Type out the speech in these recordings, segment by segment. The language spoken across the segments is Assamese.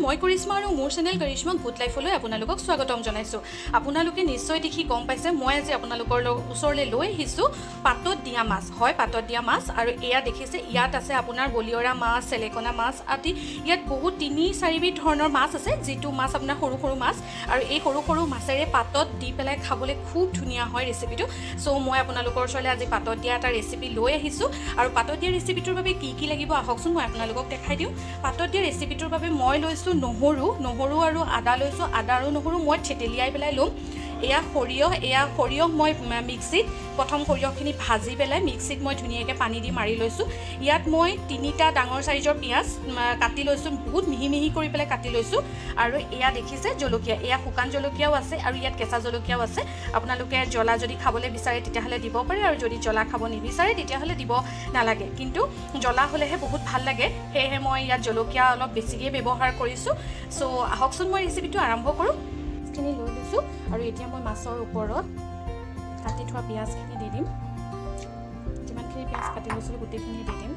মই কৰিশ্মা আৰু মোৰ চেনেল কৰিশ্মা গুড লাইফলৈ আপোনালোকক স্বাগতম জনাইছোঁ। আপোনালোকে নিশ্চয় দেখি গম পাইছে, মই আজি আপোনালোকৰ ওচৰলৈ লৈ আহিছোঁ পাতত দিয়া মাছ। হয়, পাতত দিয়া মাছ। আৰু এয়া দেখিছে, ইয়াত আছে আপোনাৰ বলিয়ৰা মাছ, চেলেকণা মাছ আদি। ইয়াত বহুত 3-4 বিধ ধৰণৰ মাছ আছে, যিটো মাছ আপোনাৰ সৰু সৰু মাছ। আৰু এই সৰু সৰু মাছেৰে পাতত দি পেলাই খাবলৈ খুব ধুনীয়া হয় ৰেচিপিটো। চ' মই আপোনালোকৰ ওচৰলৈ আজি পাতত দিয়া এটা ৰেচিপি লৈ আহিছোঁ। আৰু পাতত দিয়া ৰেচিপিটোৰ বাবে কি কি লাগিব, আহকচোন মই আপোনালোকক দেখাই দিওঁ। পাতত দিয়া ৰেচিপিটোৰ বাবে মই লৈছোঁ নহৰু, নহৰু আৰু আদা লৈছোঁ। আদা আৰু নহৰু মই থেতেলিয়াই পেলাই ল'ম। এয়া সৰিয়হ, এয়া সৰিয়হ মই মিক্সিত প্ৰথম সৰিয়হখিনি ভাজি পেলাই মিক্সিত মই ধুনীয়াকৈ পানী দি মাৰি লৈছোঁ। ইয়াত মই তিনিটা ডাঙৰ চাইজৰ পিঁয়াজ কাটি লৈছোঁ, বহুত মিহি মিহি কৰি পেলাই কাটি লৈছোঁ। আৰু এয়া দেখিছে জলকীয়া, এয়া শুকান জলকীয়াও আছে আৰু ইয়াত কেঁচা জলকীয়াও আছে। আপোনালোকে জ্বলা যদি খাবলৈ বিচাৰে, তেতিয়াহ'লে দিব পাৰে আৰু যদি জ্বলা খাব নিবিচাৰে, তেতিয়াহ'লে দিব নালাগে। কিন্তু জ্বলা হ'লেহে বহুত ভাল লাগে, সেয়েহে মই ইয়াত জলকীয়া অলপ বেছিকৈ ব্যৱহাৰ কৰিছোঁ। চ' আহকচোন মই ৰেচিপিটো আৰম্ভ কৰোঁ। মাছখিনি লৈ লৈছোঁ আৰু এতিয়া মই মাছৰ ওপৰত কাটি থোৱা পিঁয়াজখিনি দি দিম। যিমানখিনি পিঁয়াজ কাটি লৈছিলোঁ, গোটেইখিনি দি দিম।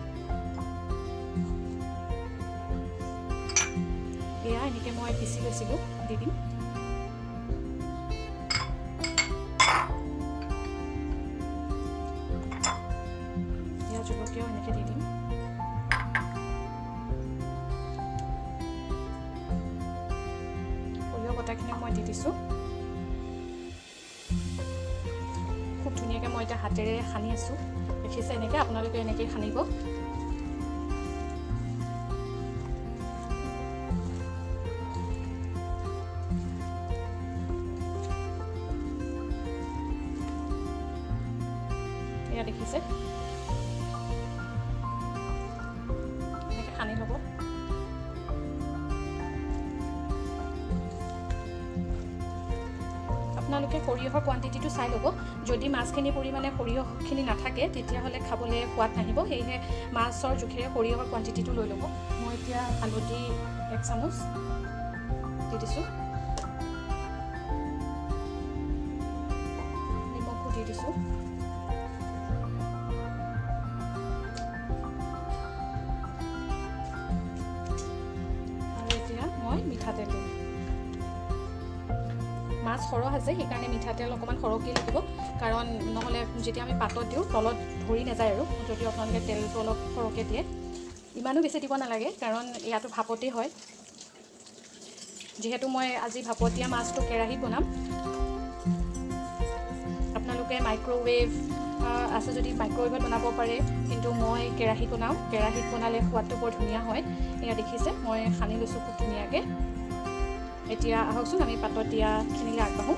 এয়া এনেকৈ মই পিচি লৈছিলোঁ, দি দিম। এয়া জলকীয়াও এনেকৈ দি দিম। সৰিয়হ বটাখিনিও মই দি দিছোঁ। খুব ধুনীয়াকৈ মই এতিয়া হাতেৰে সানি আছোঁ। দেখিছে, এনেকৈ আপোনালোকে এনেকৈ সানিব। এয়া দেখিছে, এনেকৈ সানি ল'ব। আপোনালোকে সৰিয়হৰ কোৱাণ্টিটিটো চাই ল'ব। যদি মাছখিনিৰ পৰিমাণে সৰিয়হখিনি নাথাকে, তেতিয়াহ'লে খাবলৈ সোৱাদ নাহিব। সেয়েহে মাছৰ জোখেৰে সৰিয়হৰ কোৱাণ্টিটিটো লৈ ল'ব। মই এতিয়া হালধি 1 চামুচ দি দিছোঁ, নিমখো দি দিছোঁ। আৰু এতিয়া মই মিঠাতেল দিম। মাছ সৰহ আছে, সেইকাৰণে মিঠাতেল অকণমান সৰহকৈ লাগিব। কাৰণ নহ'লে যেতিয়া আমি পাতত দিওঁ, তলত ধৰি নাযায়। আৰু যদি আপোনালোকে তেলটো অলপ সৰহকৈ দিয়ে, ইমানো বেছি দিব নালাগে, কাৰণ ইয়াতো ভাপতেই হয়। যিহেতু মই আজি ভাপত দিয়া মাছটো কেৰাহীত বনাম, আপোনালোকে মাইক্ৰ'ৱেভ আছে যদি মাইক্ৰ'ৱেভত বনাব পাৰে, কিন্তু মই কেৰাহীত বনাওঁ। কেৰাহীত বনালে সোৱাদটো বৰ ধুনীয়া হয়। এয়া দেখিছে, মই সানি লৈছোঁ খুব ধুনীয়াকৈ। এতিয়া আহকচোন আমি পাতত দিয়াখিনিলৈ আগবাঢ়োঁ।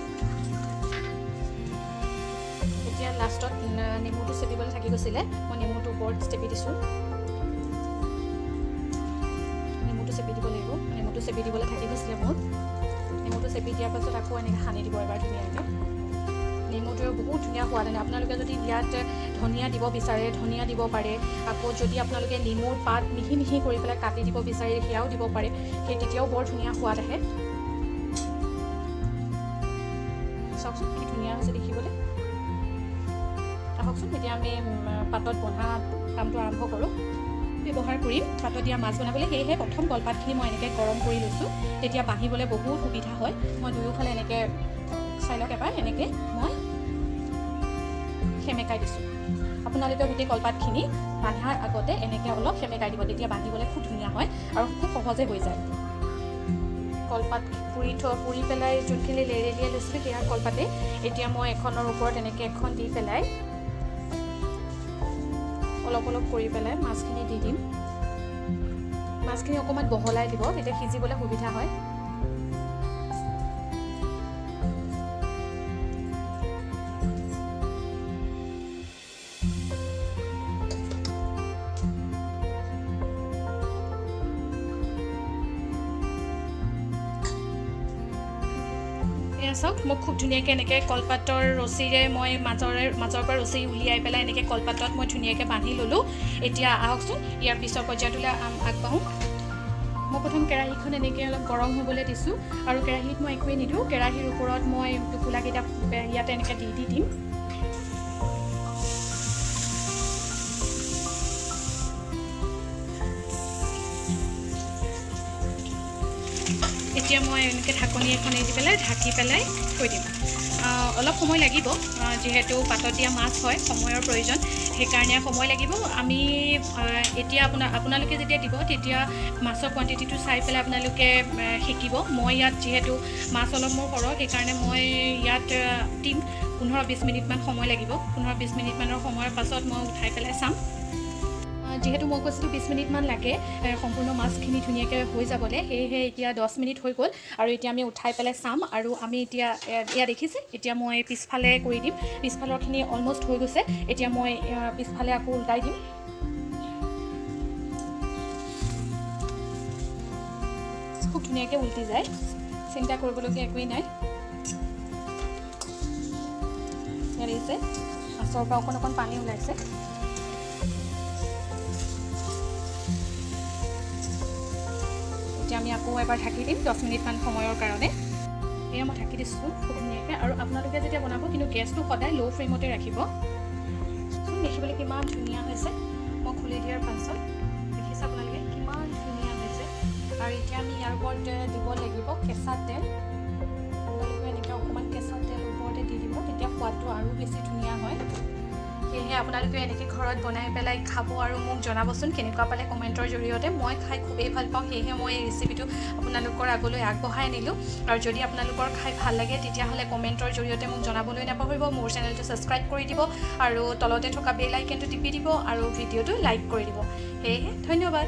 এতিয়া লাষ্টত নেমুটো চেপিবলৈ থাকি গৈছিলে, মই নেমুটো ওপৰত চেপি দিছোঁ। নেমুটো চেপি দিব লাগিব, নেমুটো চেপি দিবলৈ থাকি গৈছিলে মোৰ। নেমুটো চেপি দিয়াৰ পাছত আকৌ এনেকৈ সানি দিব এবাৰ ধুনীয়াকৈ। নেমুটোৱে বহুত ধুনীয়া সোৱাদ আনে। আপোনালোকে যদি ইয়াত ধনিয়া দিব বিচাৰে, ধনিয়া দিব পাৰে। আকৌ যদি আপোনালোকে নেমুৰ পাত মিহি মিহি কৰি পেলাই কাটি দিব বিচাৰে, সেয়াও দিব পাৰে। সেই তেতিয়াও বৰ ধুনীয়া সোৱাদ আহে। চাওকচোন, কি ধুনীয়া হৈছে দেখিবলৈ। আহকচোন এতিয়া আমি পাতত বন্ধা কামটো আৰম্ভ কৰোঁ। ব্যৱহাৰ কৰিম পাতত দিয়া মাছ বনাবলৈ। সেয়েহে প্ৰথম কলপাতখিনি মই এনেকৈ গৰম কৰি লৈছোঁ, তেতিয়া বান্ধিবলৈ বহুত সুবিধা হয়। মই দুয়োফালে এনেকৈ চাই লওক এবাৰ, এনেকৈ মই সেমেকাই দিছোঁ। আপোনালোকে গোটেই কলপাতখিনি বান্ধাৰ আগতে এনেকৈ অলপ সেমেকাই দিব, তেতিয়া বান্ধিবলৈ খুব ধুনীয়া হয় আৰু খুব সহজে হৈ যায়। কলপাত পুৰি পেলাই যোনখিনি লেৰেলিয়াই লৈছিলোঁ, সেয়া কলপাতেই এতিয়া মই এখনৰ ওপৰত এনেকৈ এখন দি পেলাই অলপ অলপ কৰি পেলাই মাছখিনি দি দিম। মাছখিনি অকণমান বহলাই দিব, তেতিয়া সিজিবলৈ সুবিধা হয়। এয়া চাওক, মই খুব ধুনীয়াকৈ এনেকৈ কলপাতৰ ৰছীৰে মই মাজৰ পৰা ৰছী উলিয়াই পেলাই এনেকৈ কলপাতত মই ধুনীয়াকৈ বান্ধি ল'লোঁ। এতিয়া আহকচোন ইয়াৰ পিছৰ পৰ্যায়টোলৈ আগবাঢ়োঁ। মই প্ৰথম কেৰাহীখন এনেকৈ অলপ গৰম হ'বলৈ দিছোঁ আৰু কেৰাহীত মই একোৱেই নিদিওঁ। কেৰাহীৰ ওপৰত মই টোপোলাকেইটা ইয়াতে এনেকৈ দি দি দিম। এতিয়া মই এনেকৈ ঢাকনি এখনে দি পেলাই ঢাকি পেলাই থৈ দিম। অলপ সময় লাগিব, যিহেতু পাতত দিয়া মাছ হয়, সময়ৰ প্ৰয়োজন, সেইকাৰণে সময় লাগিব। আমি এতিয়া আপোনালোকে যেতিয়া দিব তেতিয়া মাছৰ কোৱাণ্টিটিটো চাই পেলাই আপোনালোকে শিকিব। মই ইয়াত যিহেতু মাছ অলপ মোৰ সৰহ, সেইকাৰণে মই ইয়াত দিম 15-20 মিনিটমান সময় লাগিব। 15-20 মিনিটমানৰ সময়ৰ পাছত মই উঠাই পেলাই চাম। যিহেতু মই কৈছিলোঁ 20 মিনিটমান লাগে সম্পূৰ্ণ মাছখিনি ধুনীয়াকৈ হৈ যাবলৈ, সেয়েহে এতিয়া 10 মিনিট হৈ গ'ল আৰু এতিয়া আমি উঠাই পেলাই চাম। আৰু আমি এতিয়া এয়া দেখিছে, এতিয়া মই পিছফালে কৰি দিম। পিছফালৰখিনি অলমষ্ট হৈ গৈছে, এতিয়া মই পিছফালে আকৌ উল্টাই দিম। খুব ধুনীয়াকৈ উল্টি যায়, চিন্তা কৰিবলগীয়া একোৱেই নাই। ইয়াত দেখিছে মাছৰ পৰা অকণ অকণ পানী ওলাইছে। এতিয়া আমি আকৌ এবাৰ ঢাকি দিম 10 মিনিটমান সময়ৰ কাৰণে। এয়া মই ঢাকি দিছোঁ খুব ধুনীয়াকৈ। আৰু আপোনালোকে যেতিয়া বনাব কিন্তু গেছটো সদায় ল' ফ্লেমতে ৰাখিব। দেখিবলৈ কিমান ধুনীয়া হৈছে। মই খুলি দিয়াৰ পাছত দেখিছে আপোনালোকে কিমান ধুনীয়া হৈছে। আৰু এতিয়া আমি ইয়াৰ ওপৰত দিব লাগিব কেঁচা তেল। আপোনালোকে এনেকৈ অকণমান কেঁচা তেল ওপৰতে দি দিব, তেতিয়া সোৱাদটো আৰু বেছি ধুনীয়া হয়। সেয়েহে আপোনালোকে এনেকৈ ঘৰত বনাই পেলাই খাব আৰু মোক জনাবচোন কেনেকুৱা পালে কমেণ্টৰ জৰিয়তে। মই খাই খুবেই ভাল পাওঁ, সেয়েহে মই এই ৰেচিপিটো আপোনালোকৰ আগলৈ আগবঢ়াই আনিলোঁ। আৰু যদি আপোনালোকৰ খাই ভাল লাগে তেতিয়াহ'লে কমেণ্টৰ জৰিয়তে মোক জনাবলৈ নাপাহৰিব। মোৰ চেনেলটো ছাবস্ক্ৰাইব কৰি দিব আৰু তলতে থকা বেল আইকনটো টিপি দিব আৰু ভিডিঅ'টো লাইক কৰি দিব। সেয়েহে ধন্যবাদ।